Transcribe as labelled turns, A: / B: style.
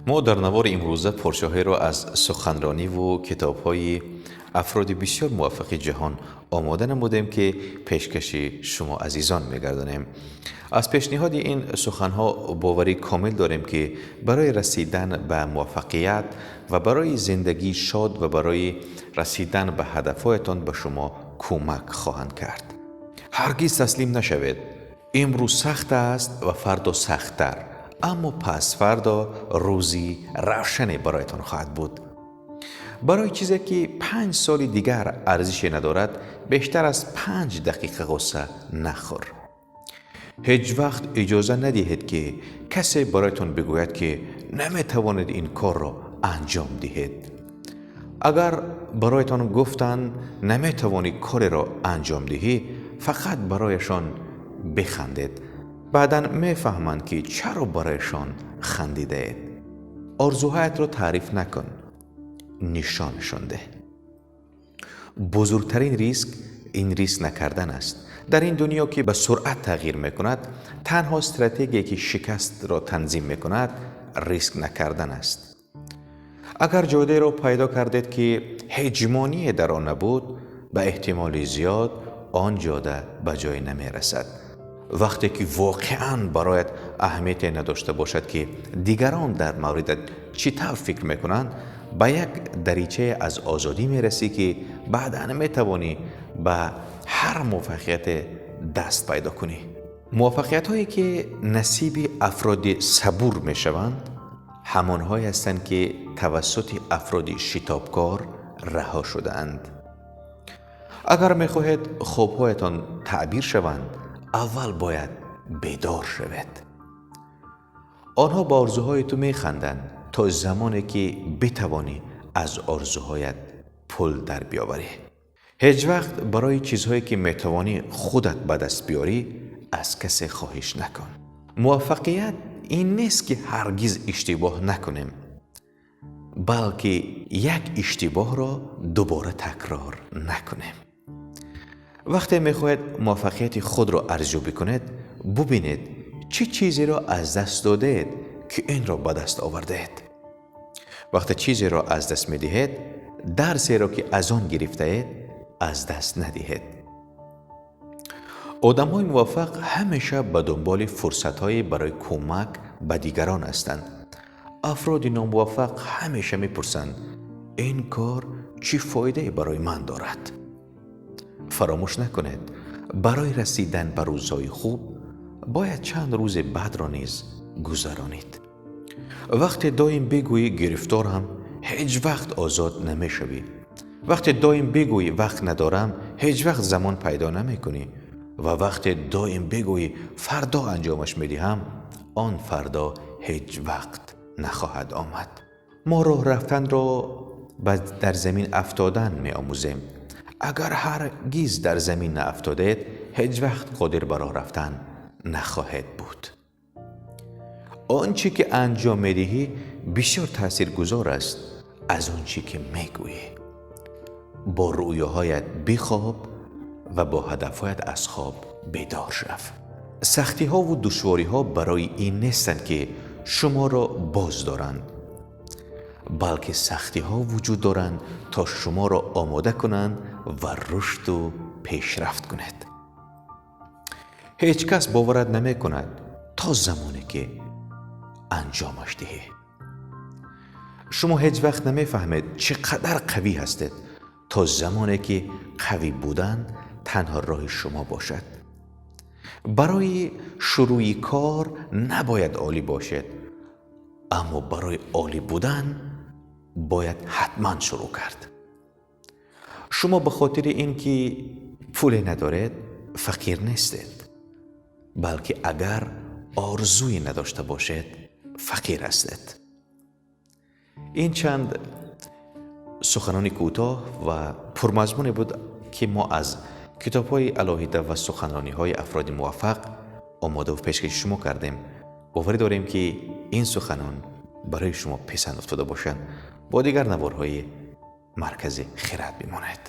A: Мо дар навори имрӯза порчаҳоеро аз суханрониву китобҳои афроди бисёр муваффақи ҷаҳон омода намудем, ки пешкаши шумо азизон мегардонем. Аз пешниҳоди ин суханҳо боварӣ комил дорем, ки барои расидан ба муваффақият ва барои зиндагии шод ва барои расидан ба ҳадафҳоятон ба шумо кӯмак хоҳанд кард. Ҳаргиз таслим нашавед. Имрӯз сахт аст ва фардо сахттар, аммо пасфардо рӯзи равшане бароятон хоҳад буд. Барои чизе, ки 5 соли дигар арзише надорад, бештар аз 5 дақиқа ғусса нахӯр. Ҳеҷ вақт иҷоза надиҳед, ки касе бароятон бигӯяд, ки наметавонед ин корро анҷом диҳед. Агар бароятон гуфтанд, наметавонӣ кореро анҷом диҳӣ, фақат барояшон бихандед. Баъдан мефаҳманд, ки чаро барояшон хандидаед. Орзуҳоятро таъриф накун, нишонашон деҳ. Бузургтарин риск ин риск накардан аст. Дар ин дунё, ки ба суръат тағйир мекунад, танҳо стратегие, ки шикастро танзим мекунад, риск накардан аст. Агар ҷодаеро пайдо кардед, ки ҳеҷ монеъе дар он набуд, ба эҳтимоли зиёд он ҷода ба ҷое намерасад. Вақте ки воқеан бароят аҳамияте надошта бошад, ки дигарон дар мавридат чӣ тавр фикр мекунанд, ба як даричае аз озодӣ мерасӣ, ки баъдан метавонӣ ба ҳар муваффақияте даст пайдо кунӣ. Муваффақиятҳое, ки насиби афроди сабур мешаванд, ҳамонҳое ҳастанд, ки тавассути афроди шитобкор раҳо шудаанд. Агар мехоҳед хобҳоятон таъбир шаванд, аввал бояд бедор шавед. Онҳо ба орзуҳои ту механданд то замоне, ки битавонӣ аз орзуҳоят пул дар биёварӣ. Ҳеҷ вақт барои чизҳое, ки метавонӣ худат ба даст биёрӣ, аз касе хоҳиш накун. Муваффақият ин нест, ки ҳаргиз иштибоҳ накунем, балки як иштибоҳро дубора такрор накунем. Вақте мехоҳед муваффақияти худро арзёбӣ кунед, бубинед, чӣ чизеро аз даст додаед, ки инро ба даст овардаед. Вақте чизеро аз даст медиҳед, дарсеро, ки аз он гирифтаед, аз даст надиҳед. Одамҳои муваффақ ҳамеша ба дунболи фурсатҳое барои кӯмак ба дигарон ҳастанд. Афроди номуваффақ ҳамеша мепурсанд: ин кор чӣ фоидае барои ман дорад? Фаромӯш накунед, барои расидан ба рӯзҳои хуб бояд чанд рӯзи бадро низ гузаронид. Вақте доим бигӯӣ гирифторам, ҳеҷ вақт озод намешавӣ. Вақте доим бигӯӣ вақт надорам, ҳеҷ вақт замон пайдо намекунӣ. Ва вақте доим бигӯӣ фардо анҷомаш медиҳам, он фардо ҳеҷ вақт нахоҳад омад. Мо роҳ рафтанро ба дар замин афтодан меомӯзем. Агар ҳаргиз дар замин наафтодед, ҳеҷ вақт қодир ба роҳ рафтан нахоҳед буд. Он чӣ ки анҷом медиҳӣ, бисёр таъсиргузор аст аз он чӣ ки мегӯӣ. Бо рӯёҳоят бихоб ва бо ҳадафҳоят аз хоб бедор шав. Сахтиҳову душвориҳо барои ин нестанд, ки шуморо боз доранд, балки сахтиҳо вуҷуд доранд, то шуморо омода кунанд ва рушду пешрафт кунед. Ҳеҷ кас боварат намекунад то замоне, ки анҷомаш диҳӣ. Шумо ҳеҷ вақт намефаҳмед, чӣ қадар қавӣ ҳастед, то замоне ки қавӣ будан танҳо роҳи шумо бошад. Барои шурӯи кор набояд олӣ бошед, аммо барои олӣ будан бояд ҳатман шурӯъ кард. Шумо ба хотири ин ки пуле надоред, фақир нестед, балки агар орзуе надошта бошед, фақир ҳастед. Ин чанд суханони кӯтоҳ ва пурмазмуне буд, ки мо аз китобҳои алоҳида ва суханрониҳои афроди муваффақ омодаву пешкаши шумо кардем. Боварӣ дорем, ки ин суханон барои шумо писанд афтода бошанд. Бо дигар наворҳои Маркази Хирад бимонед.